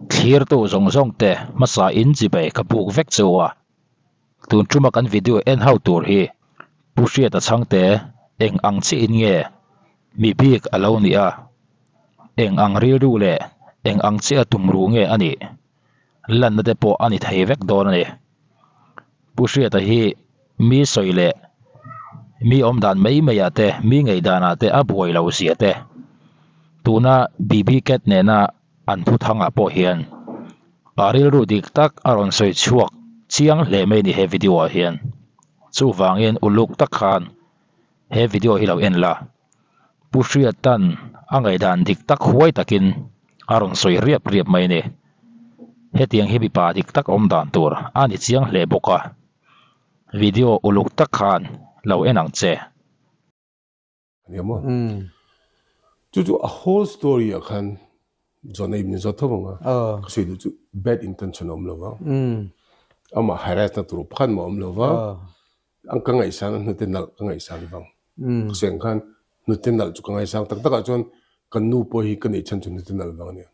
Thlirtu zawng zawng te hmasa in chibei ka buk vek chu a. Tun tuma kan video en ho tur hi Pu Hriata chhangte eng ang chiah in nge mi bik a lo nih a, eng ang rilru leh eng ang chiah a tumruh nge a nih lanna te pawh a ni thei vek dawn a ni. Pu Hriata hi mi sawi leh mi awm dan mai mai ah te, mi ngaihdan ah te a buai lo zia te, tuna BB Cat nena an thu thangah pawh hian a rilru dik tak a rawn sawi chhuak chiang hle mai a ni he video ah hian. Chuvangin uluk tak khan he video hi lo en la, Pu Hriatan a ngaihdan dik tak huai takin a rawn sawi riap riap mai a ni. Hetiang hi mipa dik tak awm dan tur a ni chiang hle bawk a, video uluk tak khan lo en ang che. Nia maw? Chu chu a whole story ah khan zawn a min zawt tho vang a, ka sawi duh chu bad intention a awm lo va, amah harass na tur pakhat mah a awm lo va, ang ka ngaihsan a hnute nalh ka ngaihsan vang. Ka sawi ang khan hnute nalh chu ka ngaisang tak tak ah chuan kan nu pawh hi ka neih chhan chu hnute nalh vang a nia.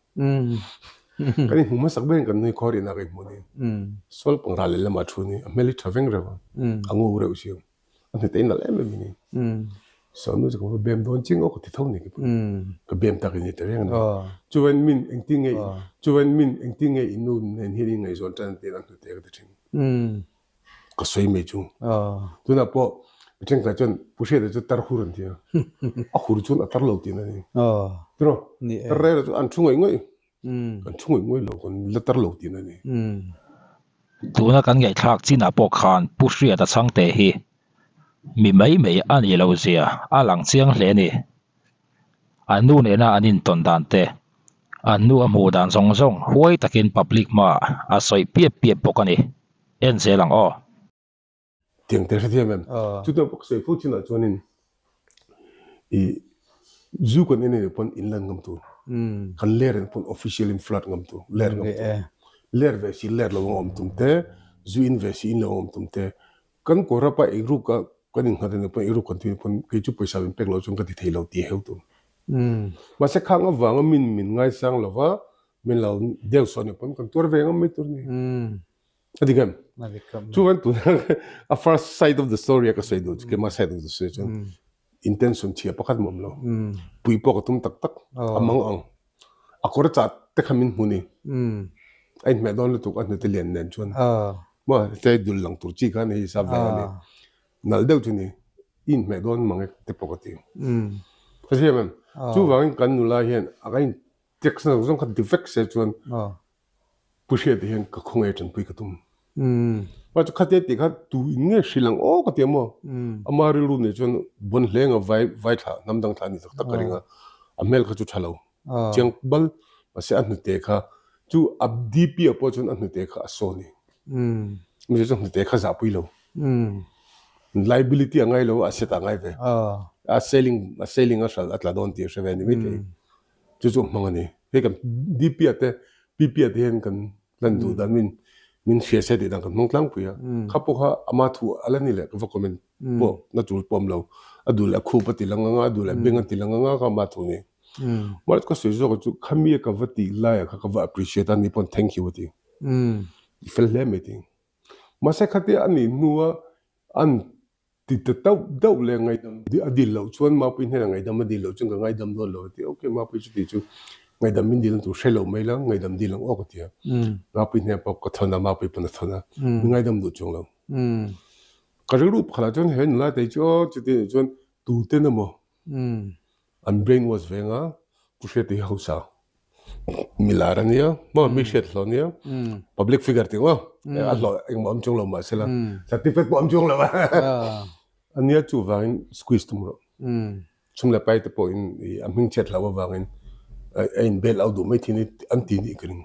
Kan inhmu hmasak ber in kan nui khawr inah ka inhmu a ni. Sawl pangral leh lamah thu a ni, a hmel hi tha veng reuh a, a ngo reuh si. A hnute in nalh em em a ni. So nu chu ka va bem dawn ching aw ka ti tho ni ka ka bem tak in ni ta reng a ni. Chuan min engtin nge chuan min engtin nge i nu nen hian in ngaihzawn tan tiin a hnute ka ti thin. Ka sawi mai chu. Tunah pawh mi thenkhat chuan Pu Hriata chu tar hur an ti a. A hur chuan a tar lo tihna a ni. Tiraw? Tar rel chu an thu ngawih ngawih. Kan thu ngawih ngawih lo, kan la tar lo tihna a ni. Tuna kan ngaihthlak chinah pawh khan Pu Hriata chhangte hi mi mai mai a nih loh zia a lang chiang hle a ni. An nu nena an intawn dan te, an nu a hmuh dan zawng zawng huai takin public hmaah a sawi piap piap bawk a ni. En zel ang aw. Tiang te hrethiam em? Chutia bawk sawi fo chinah chuanin i zu kan en anih pawn in lan ngam tur. Kan ler anih pawn official in flirt ngam tur, ler ngam tur. Ler ve si ler lo ang awm tum te, zu in ve si in lo ang awm tum te. Kan kawrapa eiruk a kan innghat anih pawn eiruk kan tih anih pawn kei chu pawisa min pek loh chuan ka ti thei lo tih a heu tur. Mahse khang avanga min min ngaisang lova min lo deuh sawn anih pawn kan tuar ve ngam mai tur a ni. A dik em? A dik em. Chuan tuna a first side of the story a ka sawi duh chu keimah side of the story chuan intention chhia pakhat mawm lo. Pui pawh ka tum tak tak a mang ang. A kawr chah te kha min hmu ni. A inhmeh dawn lutuk a hnute lian nen chuan. Maw tlai dul lang tur chi kha a ni hi sap ve a ni. Nalh deuh chu ni. I inhmeh dawn mang e te pawh ka ti. Ka hria em? Chuvangin kan nula hian a ka in text na zawng zawng kha ti vek se chuan Pu Hriata hian ka khawngaih tanpui ka tum. Mah chu khatia tih kha tu in nge hrilh ang aw ka ti a maw? Ama rilru nei chuan bawn hleng a vai vai thla hnam dang thla a ni tak tak ka ring a, a hmel kha chu tha lo chiang bal mahse a hnute kha chu a DP ah pawh chuan a hnute kha a saw a ni. Mahse chu hnute kha zahpui lo. Liability a ngai lo a asset ah a ngai ve. A selling a selling a hral a tla dawn tih a hre ve a ni maithei. Chu chu hmang a ni. Hei kan DP ah te PP ah te hian kan lan duh dan min min hria se tih dan kan hmang tlangpui a. Kha pawh kha ama thu a la ni leh ka va comment pawh na tur pawh a awm lo. A duh leh a khup a ti lang anga, a duh leh a beng a ti lang anga kha ama thu a ni. Mahse ka sawi zawk chu khami a ka va tih lai ah kha ka va appreciate a ni pawn thank you a ti. I fel hle mai ti. Mahse khatia a nih hnua an Ti ta deuh deuh leh ngaihdam a dil loh chuan Mapui hnenah ngaihdam a dil loh chuan ka ngaidam dawn lo a ti. Ok, Mapui chuti chu ngaihdam min dil ang tur hre lo mai la, ngaihdam dil ang aw ka ti a. Mapui hnenah pawh ka thawn a, Mapui pawn a thawn a, min ngaidam duh chuang lo. Ka rilru pakhatah chuan he nula tei chu aw chuti nih chuan tuten emaw An brain wash veng a, Pu Hriat hi hausa milar a nia, maw mi hriat hlawh a nia, public figure tih maw, a hlawh engmah awm chuang lo mahsela certificate pawh awm chuang lo a a nia chuvangin squeeze tum rawh. Chhum leh pai te pawhin a hming chhiat hlauh avangin a in bail out duh mai thin hi an ti nih ka ring.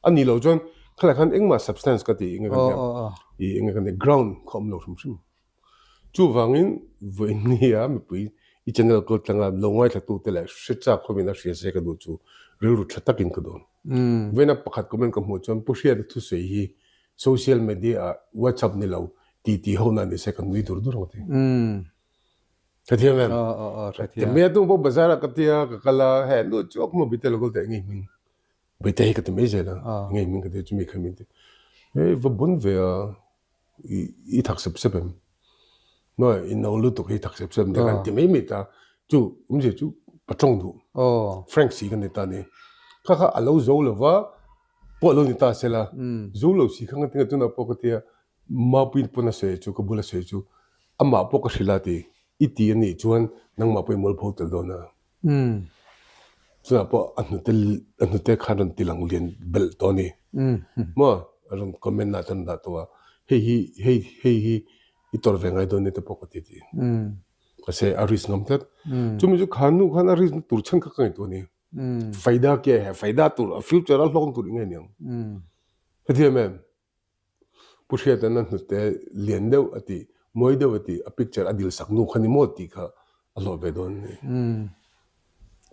A nih loh chuan khalai khan engmah substance ka ti enge kan tia enge kan tia ground kha awm lo hrim hrim. Chuvangin vawinia mipui i channel kal tlanga lo ngaithlatute leh hre chak khawmin a hria se ka duh chu rilru tha takin ka dawn. Vawiina pakhat comment ka hmuh chuan Pu Hriata thusawi hi social media ah WhatsApp ni lo ti ti ho na ni se ka nui dur dur ang ti. Hrethiam em? Ti mai a tung pawh bazar ah ka tia ka kal a, he nu chu a khuma bite lo kal teh ngei hming. Bawihte hei ka ti mai zel a, engei hming ka ti chumi kha min ti. Hei va bun ve a, i thak sep sep em? Maw i no lutuk hi thak sep sep em? Kan ti mai mai ta. Chu awmzia chu pa tawng duh. Frank si ka ni ta ni. Kha kha a lo zo lo va, pawh lo ni ta se la, zo lo si kha nga tinga tunah pawh ka tia Mapuii pawn a sawi chu ka bula sawi chu amah pawh ka hrilh a ti, i ti a nih chuan nangmah pawh i mualpho tel dawn a. Chutah pawh a hnute a hnute khan rawn ti lang lian belh tawh a ni. Maw a rawn comment ah chuan dah tawh a, hei hi hei hei hi i tawrh ve ngai dawn ni te pawh ka ti ti. Mahse a risk ngam tlat. Chumi chu kha nu khan a risk na tur chhan kha ka ngaihtuah a ni. Faida ke he faida tur a future a hlawng tur i ngei niang. Hetiang em? Pu Hriatan a hnute lian deuh a tih, mawi deuh a tih, a picture a dil sak nu kha ni maw tih kha a hlawh ve dawn a ni.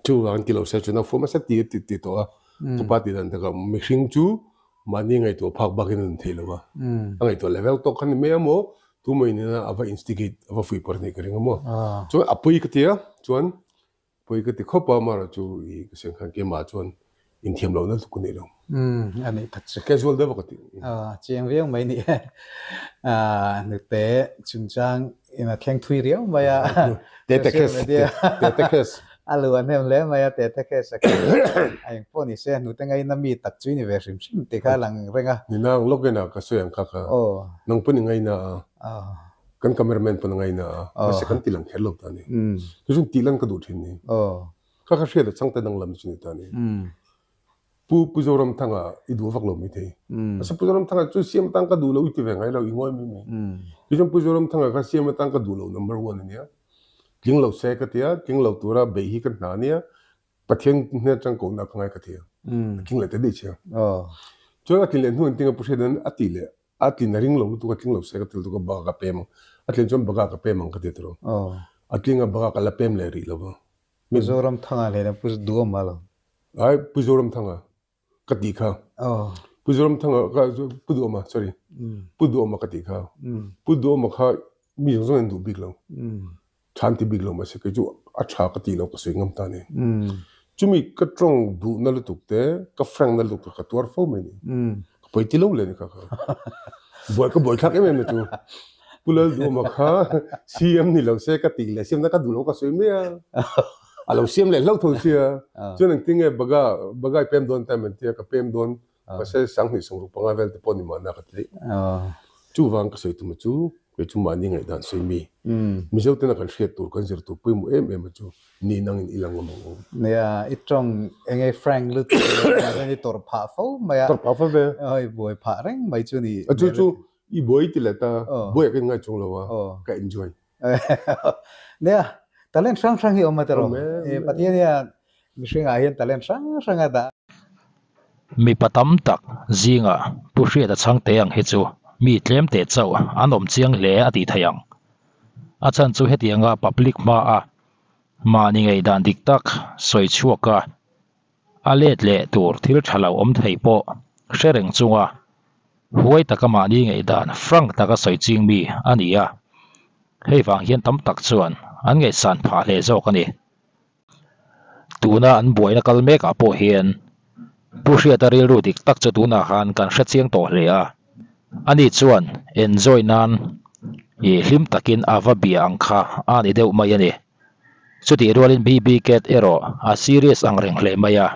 Chuvangin ti lo se chuan a fuh hmasa ti a ti tawh a, ka pa tih dan takah mihring chu mahni ngaihtuah phak bakin a nun thei lo a, a ngaihtuah level tawk kha ni mai a maw, tumah in a va instigate, a va fuihpawrh a nih ka ring a maw. Chuan a pawi ka ti a, chuan Pawi ka ti khawp a, amaherawh chu i ka siam khan keimah chuan inthiam lohna tluk a nih lo. Umm, a nih tak chu. Casual deuh a ka ti. Aw, chiang viau mai ni e. Aaa, nute chungchang in a thleng thui riau mai a. Tete case, tete case. A lu a hnem hle mai a, tete case a kha. A eng pawh ni se, nute ngaina mi tak chu i ni ve hrim hrim tih kha a lang reng a. Ni nang lawk ina ka sawi ang kha kha. Aw. Nang pawn i ngaina a. Aw. Kan cameraman pawn a ngaina a, mahse kan ti lang kher lo ta a ni. Chu chuan tih lan ka duh thin ni. Kha kha hriat a changte danglam chu ni ta a ni. Pu Pu Zoramthanga i duh vak lo maithei. Mahse Pu Zoramthanga chu siam atan ka duh lo i ti ve ngai lo, i ngawi mai mai. Chu chuan Pu Zoramthanga kha siam atan ka duh lo number one a nia. Tling lo se ka ti a, tling lo tura beih hi ka hna a nia. Pathian hnen atang kohna ka ngai ka ti a. A tling leh ta daih che a. Chuan a tlin leh hnu an tinga Pu Hriata'n a tih leh A tlin a ring lo lutuk a tling lo se ka ti lutuk a bak a pem ang. A tlin chuan baka ka pem ang ka ti tawh lo. A tling a baka ka la pem leh rih lo va. Pu Zoramthanga leh Pu Duhawma lo. Ai Pu Zoramthanga ka tih kha. Pu Zoramthanga ka Pu Duhawma sorry. Pu Duhawma ka tih kha. Pu Duhawma kha mi zawng zawng in duh bik lo. Tha an ti bik lo mahse kei chu a tha ka tih lo ka sawi ngam ta a ni. Chumi ka tawng duhna lutuk te, ka frank na lutuk te ka tuar fo mai a ni. Ka pawi ti lo le ni kha kha. Buai ka buai thlak em em na chu. Pu Lalduhawma kha CM ni lo se ka tih leh siamna ka duh lo ka sawi mai a. A lo siam leh hlauh tho sia. Chuan engtin nge baga baga i pem dawn ta em an tia ka pem dawn Mahse 2025 vel te pawh ni mahna ka ti daih. Chuvang ka sawi tum a chu, kei chu mahni ngaihdan sawi mi. Mizo tena kan hriat tur, kan zir tur pawimawh em em a chu ni nangin i lang awm ang u. Nia, i tawng enge frank lutuk leh mahni i tawrh phah fo mai a. Tawrh phah fo ve. Aw, i buai phah reng mai chu ni. A chu chu i buai ti leh ta, buai ah ka inngai chung lo a, ka enjoy. Nia, talent hrang hrang hi awm a tiraw? Pathian hian mihringah hian talent hrang hrang a dah. Mipa tam tak zingah Pu Hriata Chhangte ang hi chu mi tlem teh chauh an awm chiang hle a tih theih ang. A chhan chu hetianga public hmaa mahni ngaihdan dik tak sawi chhuak a, A let leh tur thil tha lo awm thei pawh hre reng chunga huai taka mahni ngaihdan frank taka sawi ching mi a ni a, hei vang hian tam tak chuan an ngaihsan phah hle zawk a ni. Tuna an buaina kal mekah pawh hian Pu Hriata rilru dik tak chu tunah khan kan hre chiang tawh hle a, ani chuan enjoy nan ih hlim takin a va bia ang kha a ni deuh mai a ni. Chutih rualin BB Cat erawh a serious ang reng hle mai a,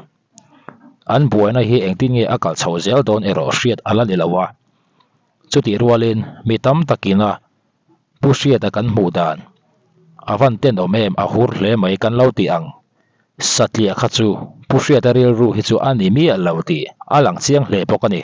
an buaina hi engtin nge a kal chho zel dawn erawh hriat a la ni lo a. Chutih rualin mi tam takin a Pu Hriata kan hmuh dan a van tenawm em a hur hle mai kan lo tih ang satliah kha chu Pu Hriata rilru hi chu a ni miah lo tih a lang chiang hle bawk a ni.